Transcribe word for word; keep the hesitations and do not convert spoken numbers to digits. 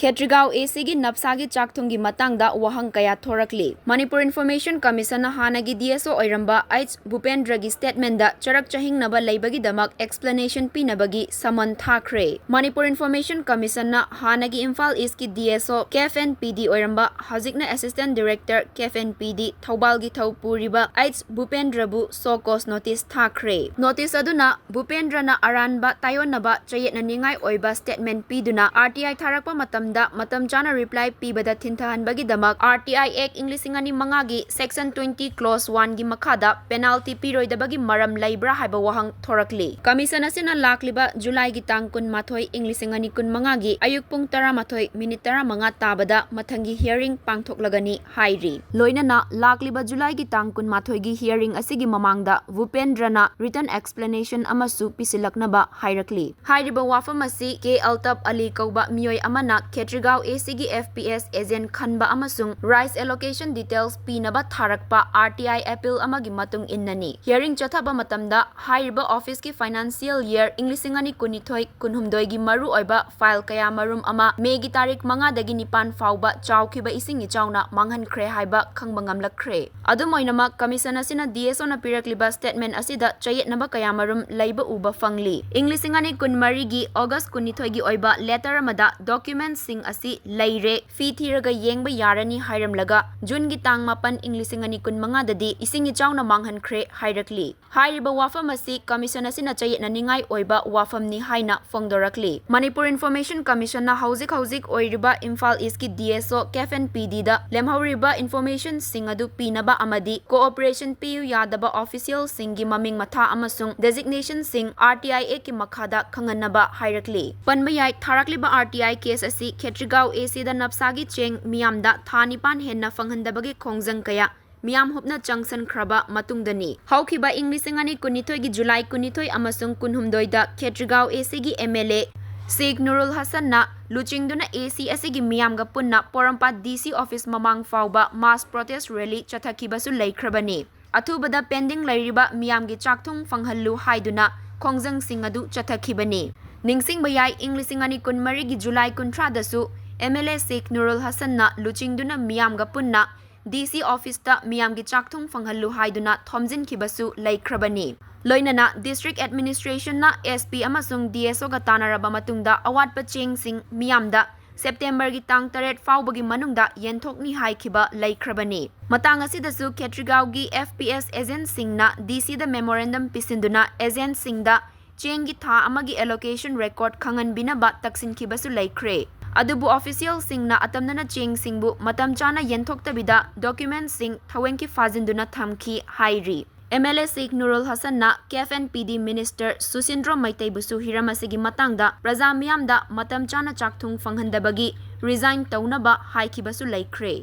ꯈꯦꯇ꯭ꯔꯤꯒꯥꯎ ꯑꯦ ꯁꯤꯒꯤ ꯅꯞꯁꯥꯒꯤ ꯆꯥꯛꯊꯨꯡꯒꯤ ꯃꯇꯥꯡꯗ ꯋꯥꯍꯪ ꯀꯌꯥ ꯊꯣꯔꯛꯂꯤ꯫ ꯃꯅꯤꯄꯨꯔ ꯏꯟꯐꯣꯔꯃꯦꯁꯟ ꯀꯃꯤꯁꯟꯅ ꯍꯥꯟꯅꯒꯤ ꯗꯤ ꯑꯦꯁ ꯑꯣ ꯑꯣꯏꯔꯝꯕ ꯑꯩꯆ ꯚꯨꯄꯦꯟꯗ꯭ꯔꯒꯤ ꯁ꯭ꯇꯦꯠꯃꯦꯟꯗ ꯆꯔꯛ ꯆꯍꯤꯡꯅꯕ ꯂꯩꯕꯒꯤꯗꯃꯛ ꯑꯦꯛꯁꯄ꯭ꯂꯦꯅꯦꯁꯟ ꯄꯤꯅꯕꯒꯤ ꯁꯃꯟ ꯊꯥꯈ꯭ꯔꯦ꯫ ꯃꯅꯤꯄꯨꯔ ꯏꯟꯐꯣꯔꯃꯦꯁꯟ ꯀꯃꯤꯁꯟꯅ ꯍꯥꯟꯅꯒꯤ ꯏꯝꯐꯥꯜ ꯏꯁꯀꯤ ꯗꯤ ꯑꯦꯁ ꯑꯣ ꯀꯦꯐ ꯑꯦꯟ ꯄꯤ ꯗꯤ ꯑꯣꯏꯔꯝꯕ, ꯍꯧꯖꯤꯛꯅ ꯑꯦꯁꯤꯁꯇꯦꯟꯠ ꯗꯤꯔꯦꯛꯇꯔ ꯀꯦꯐ ꯑꯦꯟ ꯄꯤ ꯗꯤ ꯊꯧꯕꯥꯜꯒꯤ ꯊꯧ ꯄꯨꯔꯤꯕ ꯑꯩꯆ ꯚꯨꯄꯦꯟꯗ꯭ꯔꯕꯨ ꯁꯣ ꯀꯣꯁ ꯅꯣꯇꯤꯁ ꯊꯥꯈ꯭ꯔꯦ꯫ ꯅꯣꯇꯤꯁ ꯑꯗꯨꯅ ꯚꯨꯄꯦꯟꯗ꯭ꯔꯅ ꯑꯔꯥꯟꯕ ꯇꯥꯏꯑꯣꯟꯅꯕ ꯆꯌꯦꯠꯅꯅꯤꯡꯉꯥꯏ ꯑꯣꯏꯕ ꯁ꯭ꯇꯦꯠꯃꯦꯟ ꯄꯤꯗꯨꯅ ꯑꯥꯔ ꯇꯤ ꯑꯥꯏ ꯊꯥꯔꯛꯄ ꯃꯇꯝꯗ ꯃꯇꯝ ꯆꯥꯅ ꯔꯤꯄ꯭ꯂꯥꯏ ꯄꯤꯕꯗ ꯊꯤꯟꯊꯍꯟꯕꯒꯤꯗꯃꯛ ꯑꯥꯔ ꯇꯤ ꯑꯥꯏ ꯑꯦꯛ ꯏꯪ ꯂꯤꯁꯤꯡ ꯑꯅꯤ ꯃꯉꯥꯒꯤ ꯁꯦꯛꯁꯟ ꯇ꯭ꯋꯦꯟꯇꯤ ꯀ꯭ꯂꯣꯁ ꯋꯥꯟꯒꯤ ꯃꯈꯥꯗ ꯄꯦꯅꯥꯜꯇꯤ ꯄꯤꯔꯣꯏꯗꯕꯒꯤ ꯃꯔꯝ ꯂꯩꯕ꯭ꯔꯥ ꯍꯥꯏꯕ ꯋꯥꯍꯪ ꯊꯣꯔꯛꯂꯤ꯫ ꯀꯃꯤꯁꯟ ꯑꯁꯤꯅ ꯂꯥꯛꯂꯤꯕ ꯖꯨꯂꯥꯏꯒꯤ ꯇꯥꯡ ꯀꯨꯟꯃꯥꯊꯣꯏ, ꯏꯪ ꯂꯤꯁꯤꯡ ꯑꯅꯤ ꯀꯨꯟꯃꯉꯥꯒꯤ ꯑꯌꯨꯛ ꯄꯨꯡ ꯇꯔꯥꯃꯥꯊꯣꯏ ꯃꯤꯅꯤꯠ ꯇꯔꯥꯃꯉꯥ ꯇꯥꯕꯗ ꯃꯊꯪꯒꯤ ꯍꯤꯌꯔꯤꯡ ꯄꯥꯡꯊꯣꯛꯂꯒꯅꯤ ꯍꯥꯏꯔꯤ꯫ ꯂꯣꯏꯅꯅ ꯂꯥꯛꯂꯤꯕ ꯖꯨꯂꯥꯏꯒꯤ ꯇꯥꯡ ꯀꯨꯟꯃꯥꯊꯣꯏꯒꯤ ꯍꯤꯌꯔꯤꯡ ꯑꯁꯤꯒꯤ ꯃꯃꯥꯡꯗ ꯚꯨꯄꯦꯟꯗ꯭ꯔꯅ ꯔꯤꯇꯟ ꯑꯦꯛꯁꯄ꯭ꯂꯦꯅꯦꯁꯟ ꯑꯃꯁꯨ ꯄꯤꯁꯤꯜꯂꯛꯅꯕ ꯍꯥꯏꯔꯛꯂꯤ꯫ ꯍꯥꯏꯔꯤꯕ ꯋꯥꯐꯝ ꯑꯁꯤ ꯀꯦ ꯑꯜꯇꯞ ꯑꯂꯤ ꯀꯧꯕ ꯃꯤꯑꯣꯏ ꯑꯃꯅ ꯈꯦꯇ꯭ꯔꯤꯒꯥꯎ ꯑꯦ ꯁꯤꯒꯤ ꯑꯦꯐ ꯄꯤ ꯑꯦꯁ ꯑꯦꯖꯦꯟꯠ ꯈꯟꯕ ꯑꯃꯁꯨꯡ ꯔꯥꯏꯁ ꯑꯦꯂꯣꯀꯦꯁꯟ ꯗꯤꯇꯦꯜꯁ ꯄꯤꯅꯕ ꯊꯥꯔꯛꯄ ꯑꯥꯔ ꯇꯤ ꯑꯥꯏ ꯑꯄꯤꯜ ꯑꯃꯒꯤ ꯃꯇꯨꯡ ꯏꯟꯅꯅꯤ꯫ ꯍꯤꯌꯔꯤꯡ ꯆꯠꯊꯕ ꯃꯇꯝꯗ ꯍꯥꯏꯔꯤꯕ ꯑꯣꯐꯤꯁꯀꯤ ꯐꯥꯏꯅꯥꯟꯁꯤꯌꯦꯜ ꯌꯔ ꯏꯪ ꯂꯤꯁꯤꯡ ꯑꯅꯤ ꯀꯨꯟꯅꯤꯊꯣꯏ ꯀꯨꯟꯍꯨꯝꯗꯣꯏꯒꯤ ꯃꯔꯨꯑꯣꯏꯕ ꯐꯥꯏꯜ ꯀꯌꯥ ꯃꯔꯨꯝ ꯑꯃ ꯃꯦꯒꯤ ꯇꯥꯔꯤꯛ ꯃꯉꯥꯗꯒꯤ ꯅꯤꯄꯥꯟ ꯐꯥꯎꯕ ꯆꯥꯎꯈꯤꯕ ꯏꯁꯤꯡ ꯏꯆꯥꯎꯅ ꯃꯥꯡꯍꯟꯈ꯭ꯔꯦ ꯍꯥꯏꯕ ꯈꯪꯕ ꯉꯝꯂꯛꯈ꯭ꯔꯦ꯫ ꯑꯗꯨꯝ ꯑꯣꯏꯅꯃꯛ, ꯀꯃꯤꯁꯟ ꯑꯁꯤꯅ ꯗꯤ ꯑꯦꯁ ꯑꯣꯅ ꯄꯤꯔꯛꯂꯤꯕ ꯁ꯭ꯇꯦꯠꯃꯦꯟ ꯑꯁꯤꯗ ꯆꯌꯦꯠꯅꯕ ꯀꯌꯥ ꯃꯔꯨꯝ ꯂꯩꯕ ꯎꯕ ꯐꯪꯂꯤ꯫ ꯏꯪ ꯂꯤꯁꯤꯡ ꯑꯅꯤ ꯀꯨꯟꯃꯔꯤꯒꯤ ꯑꯣꯒꯁ ꯀꯨꯟꯅꯤꯊꯣꯏꯒꯤ ꯑꯣꯏꯕ ꯂꯦꯇꯔ ꯑꯃꯗ ꯗꯣꯀ꯭ꯌꯨꯃꯦꯟꯠꯁꯤꯡ ꯑꯁꯤ ꯂꯩꯔꯦ, ꯐꯤ ꯊꯤꯔꯒ ꯌꯦꯡꯕ ꯌꯥꯔꯅꯤ ꯍꯥꯏꯔꯝꯂꯒ, ꯖꯨꯟꯒꯤ ꯇꯥꯡ ꯃꯥꯄꯟ, ꯏꯪ ꯂꯤꯁꯤꯡ ꯑꯅꯤ ꯀꯨꯟꯃꯉꯥꯗꯗꯤ ꯏꯁꯤꯡ ꯏꯆꯥꯎꯅ ꯃꯥꯡꯍꯟꯈ꯭ꯔꯦ ꯍꯥꯏꯔꯛꯂꯤ꯫ ꯍꯥꯏꯔꯤꯕ ꯋꯥꯐꯝ ꯑꯁꯤ ꯀꯃꯤꯁꯟ ꯑꯁꯤꯅ ꯆꯌꯦꯠꯅꯅꯤꯡꯉꯥꯏ ꯑꯣꯏꯕ ꯋꯥꯐꯝꯅꯤ ꯍꯥꯏꯅ ꯐꯣꯡꯗꯣꯔꯛꯂꯤ꯫ ꯃꯅꯤꯄꯨꯔ ꯏꯟꯐꯣꯔꯃꯦꯁꯟ ꯀꯃꯤꯁꯟꯅ ꯍꯧꯖꯤꯛ ꯍꯧꯖꯤꯛ ꯑꯣꯏꯔꯤꯕ ꯏꯝꯐꯥꯜ ꯏꯁꯀꯤ ꯗꯤ ꯑꯦꯁ ꯑꯣ ꯀꯦꯐ ꯑꯦꯟ ꯄꯤ ꯗꯤꯗ ꯂꯦꯝꯍꯧꯔꯤꯕ ꯏꯟꯐꯣꯔꯃꯦꯁꯟꯁꯤꯡ ꯑꯗꯨ ꯄꯤꯅꯕ ꯑꯃꯗꯤ ꯀꯣꯑꯣꯄꯔꯦꯁꯟ ꯄꯤꯌꯨ ꯌꯥꯗꯕ ꯑꯣꯐꯤꯁꯤꯌꯦꯜꯁꯤꯡꯒꯤ ꯃꯃꯤꯡ ꯃꯊꯥ ꯑꯃꯁꯨꯡ ꯗꯦꯖꯤꯒꯅꯦꯁꯟꯁꯤꯡ ꯑꯥꯔ ꯇꯤ ꯑꯥꯏ ꯑꯦꯛꯀꯤ ꯃꯈꯥꯗ ꯈꯪꯍꯟꯅꯕ ꯍꯥꯏꯔꯛꯂꯤ꯫ ꯄꯟꯕ ꯌꯥꯏ, ꯊꯥꯔꯛꯂꯤꯕ ꯑꯥꯔ ꯇꯤ ꯑꯥꯏ ꯀꯦꯁ ꯑꯁꯤ ꯈꯦꯇ꯭ꯔꯤꯒꯥꯎ ꯑꯦ ꯁꯤꯗ ꯅꯞꯁꯥꯒꯤ ꯆꯦꯡ ꯃꯤꯌꯥꯝꯗ ꯊꯥ ꯅꯤꯄꯥꯟ ꯍꯦꯟꯅ ꯐꯪꯍꯟꯗꯕꯒꯤ ꯈꯣꯡꯖꯪ ꯀꯌꯥ ꯃꯤꯌꯥꯝ ꯍꯨꯞꯅ ꯆꯪꯁꯟꯈ꯭ꯔꯕ ꯃꯇꯨꯡꯗꯅꯤ꯫ ꯍꯧꯈꯤꯕ ꯏꯪ ꯂꯤꯁꯤꯡ ꯑꯅꯤ ꯀꯨꯟꯅꯤꯊꯣꯏꯒꯤ ꯖꯨꯂꯥꯏ ꯀꯨꯟꯅꯤꯊꯣꯏ ꯑꯃꯁꯨꯡ ꯀꯨꯟꯍꯨꯝꯗꯣꯏꯗ ꯈꯦꯇ꯭ꯔꯤꯒꯥꯎ ꯑꯦ ꯁꯤꯒꯤ ꯑꯦꯝ ꯑꯦꯜ ꯑꯦ ꯁꯦꯈ ꯅꯨꯔꯨꯜ ꯍꯁꯟꯅ ꯂꯨꯆꯤꯡꯗꯨꯅ ꯑꯦ ꯁꯤ ꯑꯁꯤꯒꯤ ꯃꯤꯌꯥꯝꯒ ꯄꯨꯟꯅ ꯄꯣꯔꯣꯝꯄꯥꯠ ꯗꯤ ꯁꯤ ꯑꯣꯐꯤꯁ ꯃꯃꯥꯡ ꯐꯥꯎꯕ ꯃꯥꯁ ꯄ꯭ꯔꯣꯇꯦꯁ ꯔꯦꯂꯤ ꯆꯠꯊꯈꯤꯕꯁꯨ ꯂꯩꯈ꯭ꯔꯕꯅꯤ꯫ ꯑꯊꯨꯕꯗ ꯄꯦꯟꯗꯤꯡ ꯂꯩꯔꯤꯕ ꯃꯤꯌꯥꯝꯒꯤ ꯆꯥꯛꯊꯨꯡ ꯐꯪꯍꯜꯂꯨ ꯍꯥꯏꯗꯨꯅ ꯈꯣꯡꯖꯪꯁꯤꯡ ꯑꯗꯨ ꯆꯠꯊꯈꯤꯕꯅꯤ꯫ ꯅꯤꯡꯁꯤꯡꯕ ꯌꯥꯏ, ꯏꯪ ꯂꯤꯁꯤꯡ ꯑꯅꯤ ꯀꯨꯟꯃꯔꯤꯒꯤ ꯖꯨꯂꯥꯏ ꯀꯨꯟꯊ꯭ꯔꯥꯗꯁꯨ MLA Sheikh Nurul Hassanꯅ ꯂꯨꯆꯤꯡꯗꯨꯅ ꯃꯤꯌꯥꯝꯒ ꯄꯨꯟꯅ DC officeꯇ ꯃꯤꯌꯥꯝꯒꯤ ꯆꯥꯛꯊꯨꯡ ꯐꯪꯍꯜꯂꯨ ꯍꯥꯏꯗꯨꯅ ꯊꯣꯝꯖꯤꯟꯈꯤꯕꯁꯨ ꯂꯩꯈ꯭ꯔꯕꯅꯤ꯫ ꯂꯣꯏꯅꯅ district administrationꯅ SP ꯑꯃꯁꯨꯡ DSOꯒ ꯇꯥꯟꯅꯔꯕ ꯃꯇꯨꯡꯗ ꯑꯋꯥꯠꯄ ꯆꯦꯡꯁꯤꯡ ꯃꯤꯌꯥꯝꯗ Septemberꯒꯤ ꯇꯥꯡ ꯇꯔꯦꯠ ꯐꯥꯎꯕꯒꯤ ꯃꯅꯨꯡꯗ ꯌꯦꯟꯊꯣꯛꯅꯤ ꯍꯥꯏꯈꯤꯕ ꯂꯩꯈ꯭ꯔꯕꯅꯤ꯫ ꯃꯇꯥꯡ ꯑꯁꯤꯗꯁꯨ ꯈꯦꯇ꯭ꯔꯤꯒꯥꯎꯒꯤ FPS agentꯁꯤꯡꯅ DCꯗ memorandum ꯄꯤꯁꯤꯟꯗꯨꯅ agentꯁꯤꯡꯗ ꯆꯦꯡꯒꯤ ꯊꯥ ꯑꯃꯒꯤ allocation record ꯈꯪꯍꯟꯕꯤꯅꯕ ꯇꯛꯁꯤꯟꯈꯤꯕꯁꯨ ꯂꯩꯈ꯭ꯔꯦ꯫ ꯑꯗꯨꯕꯨ officialꯁꯤꯡꯅ ꯑꯇꯝꯅꯅ ꯆꯦꯡꯁꯤꯡꯕꯨ ꯃꯇꯝ ꯆꯥꯅ ꯌꯦꯟꯊꯣꯛꯇꯕꯤꯗ documentꯁꯤꯡ ꯊꯋꯦꯟꯀꯤ ꯐꯥꯖꯤꯟꯗꯨꯅ ꯊꯝꯈꯤ ꯍꯥꯏꯔꯤ꯫ MLA Sheikh Nurul Hassanꯅ CAF and PD minister ꯁꯨꯁꯤꯟꯗ꯭ꯔꯣ ꯃꯩꯇꯩꯕꯨꯁꯨ ꯍꯤꯔꯝ ꯑꯁꯤꯒꯤ ꯃꯇꯥꯡꯗ ꯄ꯭ꯔꯖꯥ ꯃꯤꯌꯥꯝꯗ ꯃꯇꯝ ꯆꯥꯅ ꯆꯥꯛꯊꯨꯡ ꯐꯪꯍꯟꯗꯕꯒꯤ resign ꯇꯧꯅꯕ ꯍꯥꯏꯈꯤꯕꯁꯨ ꯂꯩꯈ꯭ꯔꯦ꯫